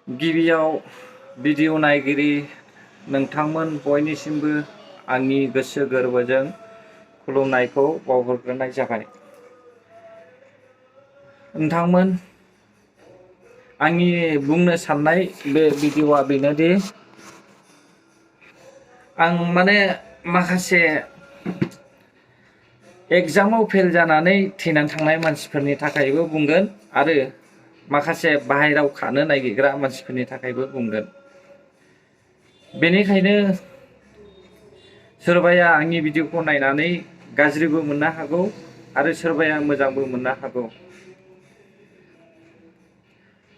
गिबियाव भिडिअ नायगिरि नोंथांमोन बयनिसिमबो आंनि गोसो गोरबोजों खुलुमनायखौ बावहरग्रोनाय जाबाय। नोंथांमोन आंनि बुंनो साननाय बे भिडिअआ बेनोदि आं माखासे एग्जामाव फेल जानानै थैनानै थांनाय मानसिफोरनि थाखायबो बुंगोन आरो माखासे बाहेराव खारनो नागिरग्रा मानसिफोरनि थाखायबो बुंगोन। बेनिखायनो सोरबाया आंनि भिडिअखौ नायनानै गाज्रिबो मोननो हागौ आरो सोरबाया मोजांबो मोननो हागौ।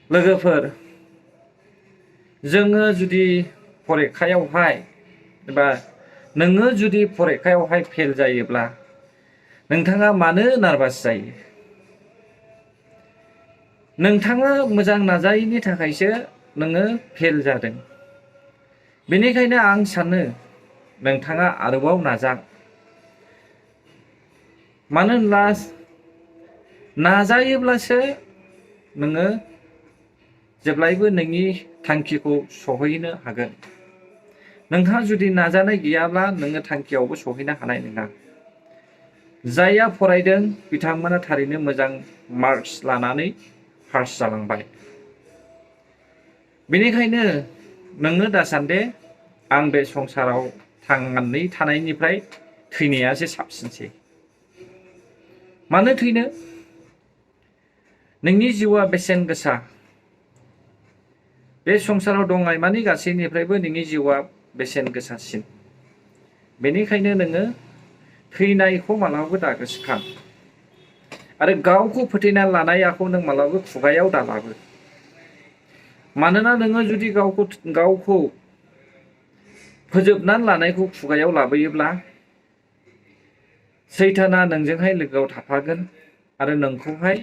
लोगोफोर, जोङो जुदि फरिखायावहाय एबा नोङो जुदि फरिखायावहाय फेल जायोब्ला नोंथाङा मानो नार्भास जायो? नोंथाङा मोजां नाजायैनि थाखायसो नोङो फेल जादों। बेनिखायनो आं सानो नोंथाङा आरोबाव नाजा। मानो होनब्ला नाजायोब्लासो नोङो जेब्लायबो नोंनि थांखिखौ सहैनो हागोन। नोंहा जुदि नाजानाय गैयाब्ला नोङो थांखियावबो सहैनो हानाय नङा। जायहा फरायदों बिथांमोना थारैनो मोजां मार्कस लानानै पास जालांबाय। बेनिखायनो नोङो दासान्दि आं बे संसाराव थांनानै थानायनिफ्राय थैनायासो साबसिनसै। मानो थैनो? नोंनि जिउआ बेसेन गोसा। बे संसाराव दंनाय मानि गासैनिफ्रायबो नोंनि जिउआ बेसेन गोसासिन। बेनिखायनो नोङो थैनायखौ मालाबाबो दागोसोखां आरो गावखौ फोथैना लानायखौ नों मालाबाबो खुगायाव दालाबो। मानोना नोङो जुदि गावखौ फोजोबनानै लानायखौ खुगायाव लाबोयोब्ला सैताना नोंजोंहाय लोगोआव थाफागोन आरो नोंखौहाय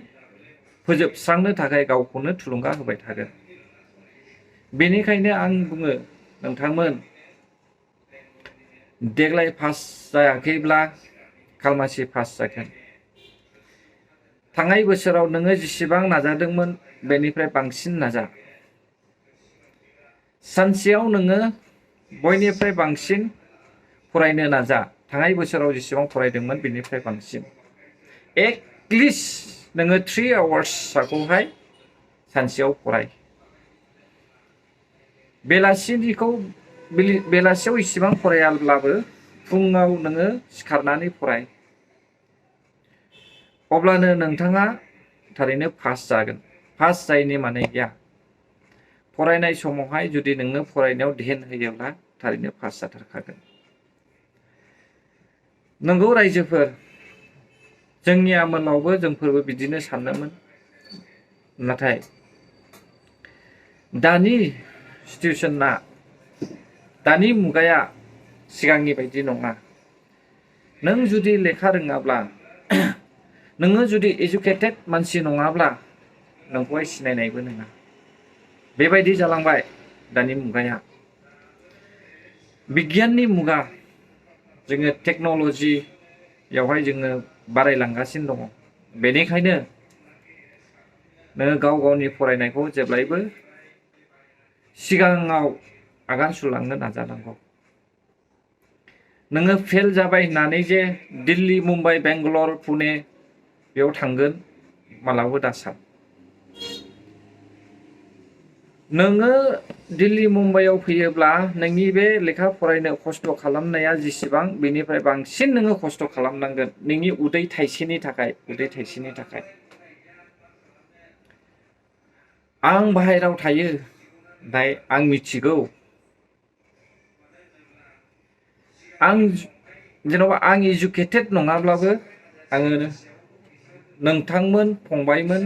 फोजोबस्रांनो थाखाय गावखौनो थुलुंगा होबाय थागोन। बेनिखायनो आं बुङो, नोंथांमोन देग्लाय पास जायाखैब्ला खालमासि पास जागोन। थांनाय बोसोराव नोङो जेसेबां नाजादोंमोन बेनिफ्राय बांसिन नाजा। सानसेयाव नोङो बयनिफ्राय बांसिन फरायनो नाजा। थांनाय बोसोराव जेसेबां फरायदोंमोन बेनिफ्राय बांसिन। एटलिस्ट नोङो 3 आवार्सखौहाय सानसेयाव फराय। बेलासियाव इसेबां फरायाब्लाबो फुङाव नोङो सिखारनानै फराय। अब्लानो नोंथाङा थारैनो पास जागोन। पास जायैनि माने गैया। फरायनाय समावहाय जुदि नोङो फरायनायाव ध्यान होयोब्ला थारैनो पास जाथारखागोन। नंगौ रायजोफोर, जोंनि आमोलावबो जोंफोरबो बिदिनो सानोमोन। नाथाय दानि सिटुएसना, दानि मुगाया सिगांनि बायदि नङा। नों जुदि लेखा रोङाब्ला, नोङो जुदि इडुकेटेड मानसि नङाब्ला नोंखौहाय सिनायनायबो नङा। बेबायदि जालांबाय दानि मुगाया। बिगियाननि मुगा, जोङो टेक्न'लजियावहाय जोङो बारायलांगासिनो दङ। बेनिखायनो नोङो गाव गावनि फरायनायखौ जेब्लायबो सिगाङाव आगान सुरलांनो नाजानांगौ। नोङो फेल जाबाय होननानै जे दिल्ली, मुम्बाइ, बेंगालर, पुने बेयाव थांगोन मालाबाबो दासान। नोङो दिल्ली, मुम्बाइआव फैयोब्ला नोंनि बे लेखा फरायनो खस्थ' खालामनाया जेसेबां बेनिफ्राय बांसिन नोङो खस्थ' खालामनांगोन नोंनि उदै थाइसेनि थाखाय। आं बाहेरायाव थायो, दाय आं मिथिगौ। आं इडुकेटेड नङाब्लाबो आङो नोंथांमोन, फंबायमोन,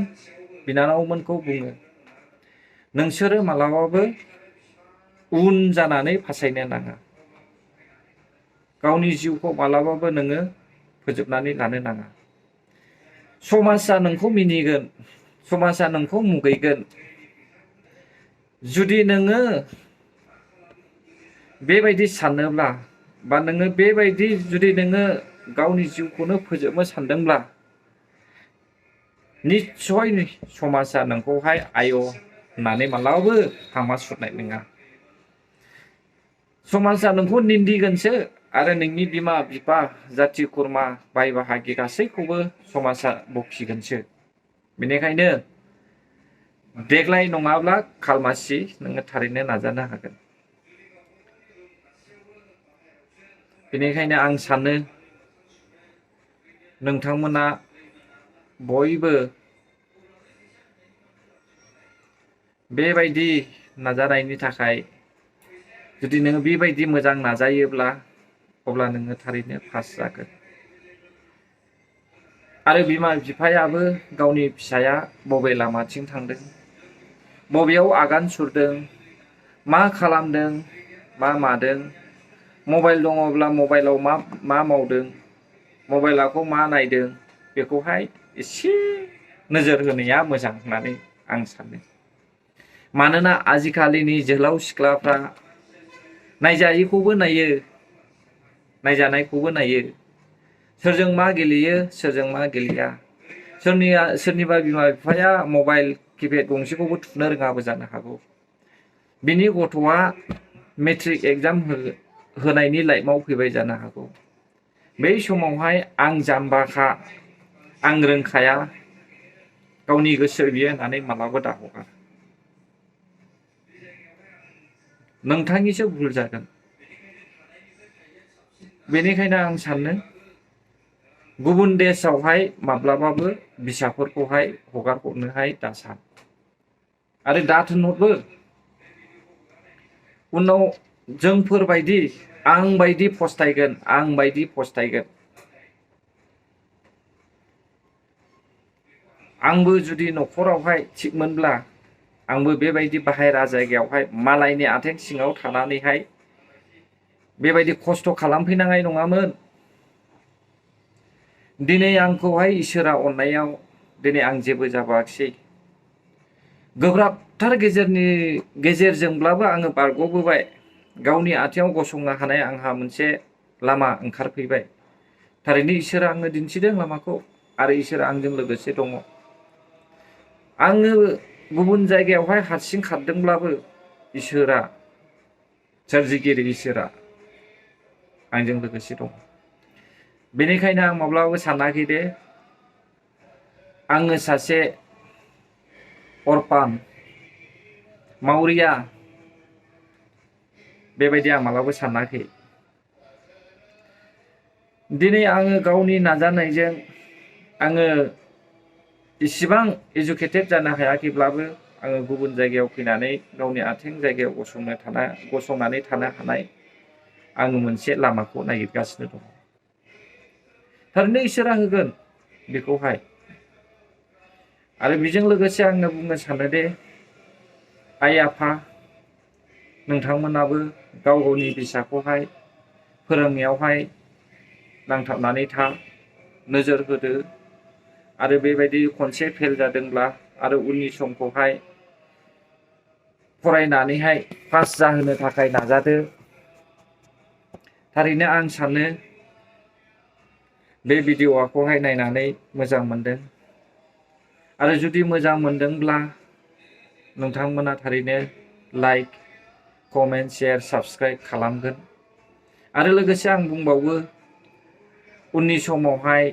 बिनानावमोनखौ बुङो, नोंसोरो मालाबाबो उन जानानै फासायनो नाङा। गावनि जिउखौ मालाबाबो नोङो फोजोबनानै लानो नाङा। समाजा नोंखौ मिनिगोन, समाजा नोंखौ मुगैगोन। जुदि नोङो बेबायदि सानोब्ला, बा नोङो बेबायदि जुदि नोङो गावनि जिउखौनो फोजोबनो सानदोंब्ला, निस्सय समाजा नोंखौहाय आय' होननानै मालाबाबो हामा सुरनाय नङा। समाजा नोंखौ निन्दिगोनसो आरो नोंनि बिमा बिफा जाथि खुरमा बाय बाहागि गासैखौबो समाजा बखिगोनसो। बेनिखायनो देग्लाय नङाब्ला खालमासि नोङो थारैनो नाजानो हागोन। बेनिखायनो आं सानो नोंथांमोना बयबो बेबायदि नाजानायनि थाखाय जुदि नोङो बेबायदि मोजां नाजायोब्ला अब्ला नोङो थारैनो पास जागोन। आरो बिमा बिफायाबो गावनि फिसाया बबे लामाथिं थांदों, बबेयाव आगान सुरदों, मा खालामदों, मा मादों, मबाइल दङब्ला मबाइलाव मा मावदों, मबाइलाखौ मा नायदों, बेखौहाय एसे नोजोर होनाया मोजां होननानै आं सानो। मानोना आजिखालिनि जोहोलाव सिख्लाफ्रा नायजायैखौबो नायो, नायजानायखौबो नायो। सोरजों मा गेलेयो, सोरजों मा गेलेया, सोरनिबा बिमा बिफाया मबाइल किपेड गंसेखौबो थुनो रोङाबो जानो हागौ। बिनि गथ'आ मेट्रिक एग्जाम होनायनि लाइफआव फैबाय जानो हागौ। बै समावहाय आं जाम्बाखा, आं रोंखाया, गावनि गोसो बियो होननानै मालाबा दाहगा। नोंथांनिसो भुल जागोन। बेनिखायनो आं सानो गुबुन देशआवहाय माब्लाबाबो फिसाफोरखौहाय हगार हरनोहाय दासान। आरो दाथोनहरबो। उनाव जोंफोरबायदि आं बायदि फस्थायगोन, आं बायदि फस्थायगोन। आंबो जुदि न'खरावहाय थिगमोनब्ला आंबो बेबायदि बाहेरा जायगायावहाय मालायनि आथिं सिङाव थानानैहाय बेबायदि खस्थ' खालामफैनांनाय नङामोन। दिनै आंखौहाय इसोरा अननायाव दिनै आं जेबो जाबोआखिसै। गोब्राबथार गेजेरजोंब्लाबो आङो बारग'बोबाय। गावनि आथिङाव गसंनो हानाय आंहा मोनसे लामा ओंखारफैबाय। थारैनो इसोरा आंनो दिन्थिदों लामाखौ आरो इसोरा आंजों लोगोसे दङ। आङो गुबुन जायगायावहाय हारसिं खारदोंब्लाबो इसोरा, सोरजिगिरि इसोरा आंजों लोगोसे दं। बेनिखायनो आं माब्लाबाबो सानाखै दे आङो सासे अरफान, मावरिया, बेबायदि आं मालाबाबो सानाखै। दिनै आङो गावनि नाजानायजों आङो इसिबां इडुकेटेड जानो हायाखैब्लाबो आङो गुबुन जायगायाव फैनानै गावनि आथिं जायगायाव गसंनानै थानो हानाय आङो मोनसे लामाखौ नागिरगासिनो दङ। थारैनो इसोरा होगोन बेखौहाय। आरो बेजों लोगोसे आङो बुंनो सानोदि आइ आफा नोंथांमोनाबो गाव गावनि फिसाखौहाय फोरोंनायावहाय नांथाबनानै था, नोजोर होदो। आरो बेबायदि खनसे फेल जादोंब्ला आरो उननि समखौहाय फरायनानैहाय पास जाहोनो थाखाय नाजादो। थारैनो आं सानो बे भिडिअ'खौहाय नायनानै मोजां मोनदों। आरो जुदि मोजां मोनदोंब्ला नोंथांमोना थारैनो लाइक, कमेन्ट, शेयार, साबस्क्राइब खालामगोन। आरो लोगोसे आं बुंबावो उननि समावहाय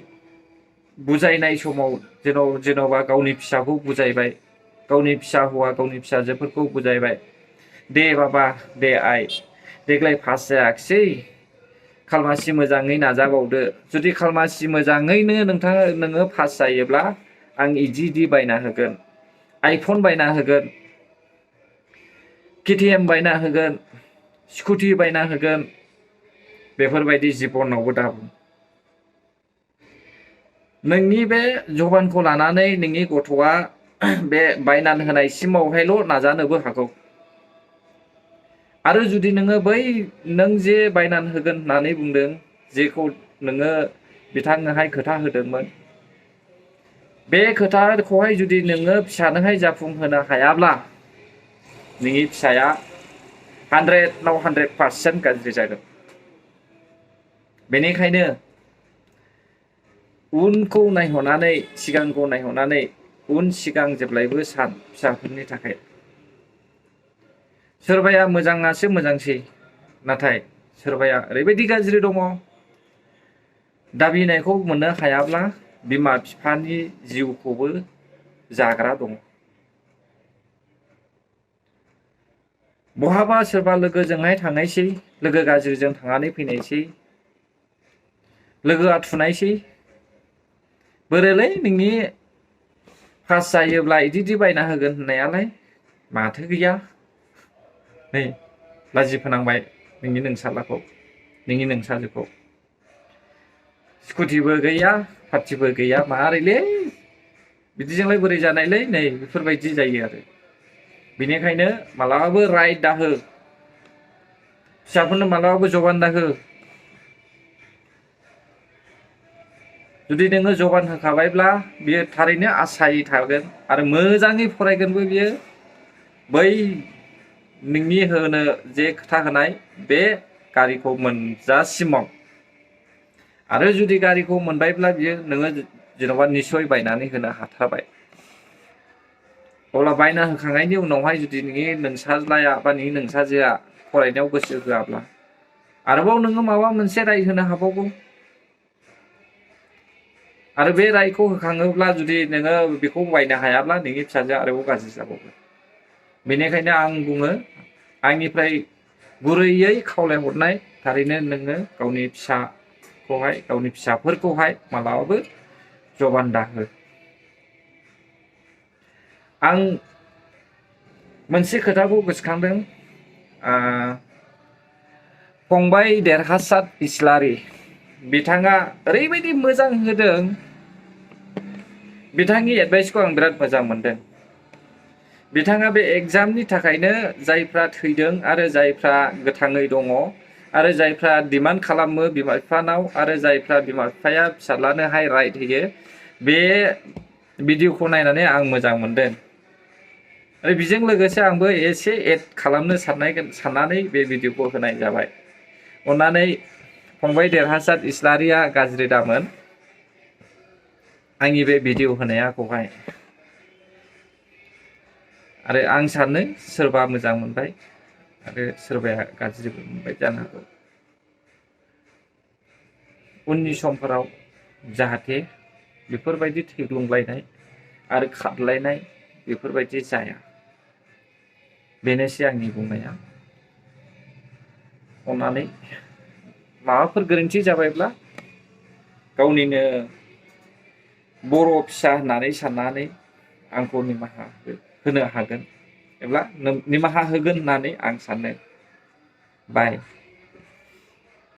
बुजायनाय समाव जेन'बा गावनि फिसाखौ बुजायबाय, गावनि फिसा हौवा गावनि फिसाजोफोरखौ बुजायबाय, दे बाबा, दे आइ, देग्लाय पास जायाखिसै, खालमासि मोजाङै नाजाबावदो। जुदि खालमासि मोजाङैनो नोङो पास जायोब्ला आं इदि बायना होगोन, आइफन बायना होगोन, KTM बायना होगोन, स्कुटि बायना होगोन। बेफोरबायदि जिबनावबो दाबुं। नोंनि बे जबानखौ लानानै नोंनि गथ'आ बे बायनानै होनायसिमावहायल' नाजानोबो हागौ। आरो जुदि नोङो नों जे बायनानै होगोन होननानै बुंदों, जेखौ नोङो बिथांनोहाय खोथा होदोंमोन, बे खोथाखौहाय जुदि नोङो फिसानोहाय जाफुंहोनो हायाब्ला नोंनि फिसाया 100 आव 100% गाज्रि जागोन। बेनिखायनो उनखौ नायहरनानै, सिगांखौ नायहरनानै, उन सिगां जेब्लायबो सान फिसाफोरनि थाखाय। सोरबाया मोजाङासो मोजांसै नाथाय सोरबाया ओरैबायदि गाज्रि दङ दाबिनायखौ मोननो हायाब्ला बिमा बिफानि जिउखौबो जाग्रा दङ। बहाबा सोरबा लोगोजोंहाय थांनायसै, लोगो गाज्रिजों थांनानै फैनायसै, लोगोआ थुनायसै, बोरोलै नोंनि पास जायोब्ला इदि बायना होगोन होननायालाय माथो गैया, नै लाजि फोनांबाय नोंनि नोंसालाखौ, नोंनि नोंसाजोखौ, स्कुटिबो गैया पार्टिबो गैया, मारैलै बिदिजोंलाय बोरै जानायलै, नै बेफोरबायदि जायो आरो। बेनिखायनो मालाबाबो राइट दाहो, फिसाफोरनो मालाबाबो जबान दाहो। जुदि नोङो जबान होखाबायब्ला बियो थारैनो आसायै थागोन आरो मोजाङै फरायगोनबो बियो, बै नोंनि होनो जे खोथा होनाय बे गारिखौ मोनजासिमाव। आरो जुदि गारिखौ मोनबायब्ला बियो नोङो जेन'बा निस्सय बायनानै होनो हाथारबाय। अब्ला बायना होखांनायनि उनावहाय जुदि नोंनि नोंसाज्लाया बा नोंनि नोंसाजोआ फरायनायाव गोसो होआब्ला आरोबाव नोङो माबा मोनसे राय होनो हाबावगौ। आरो बे रायखौ होखाङोब्ला जुदि नोङो बेखौ बायनो हायाब्ला नोंनि फिसाजोआ आरोबाव गाज्रि जाबावगोन। बेनिखायनो आं बुङो, आंनिफ्राय गुरैयै खावलायहरनाय, थारैनो नोङो गावनि फिसाखौहाय, गावनि फिसाफोरखौहाय मालाबाबो जबान दाहो। आं मोनसे खोथाखौ गोसोखांदों, फंबाय देरहासात इस्लारि बिथाङा ओरैबायदि मोजां होदों, बिथांनि एडभाइसखौ आं बिराद मोजां मोनदों। बिथाङा बे एग्जामनि थाखायनो जायफ्रा थैदों आरो जायफ्रा गोथाङै दङ आरो जायफ्रा डिमान्ड खालामो बिमा बिफानाव आरो जायफ्रा बिमा बिफाया फिसाज्लानोहाय राइट होयो, बे भिडिअखौ नायनानै आं मोजां मोनदों। आरो बेजों लोगोसे आंबो एसे एड खालामनो साननानै बे भिडिअखौ होनाय जाबाय। अन्नानै फंबाय देरहासात इस्लारिया गाज्रि दामोन आंनि बे भिडिअ होनायाखौहाय। आरो आं सानो सोरबा मोजां मोनबाय आरो सोरबाया गाज्रिबो मोनबाय जानो हागौ। उननि समफोराव जाहाथे बेफोरबायदि थैग्लुंलायनाय आरो खारलायनाय बेफोरबायदि जाया, बेनोसै आंनि बुंनाया। अन्नानै माबाफोर गोरोन्थि जाबायब्ला गावनिनो बर' फिसा होननानै साननानै आंखौ निमाहा होनो हागोन एबा निमाहा होगोन होननानै आं सानो। बाय।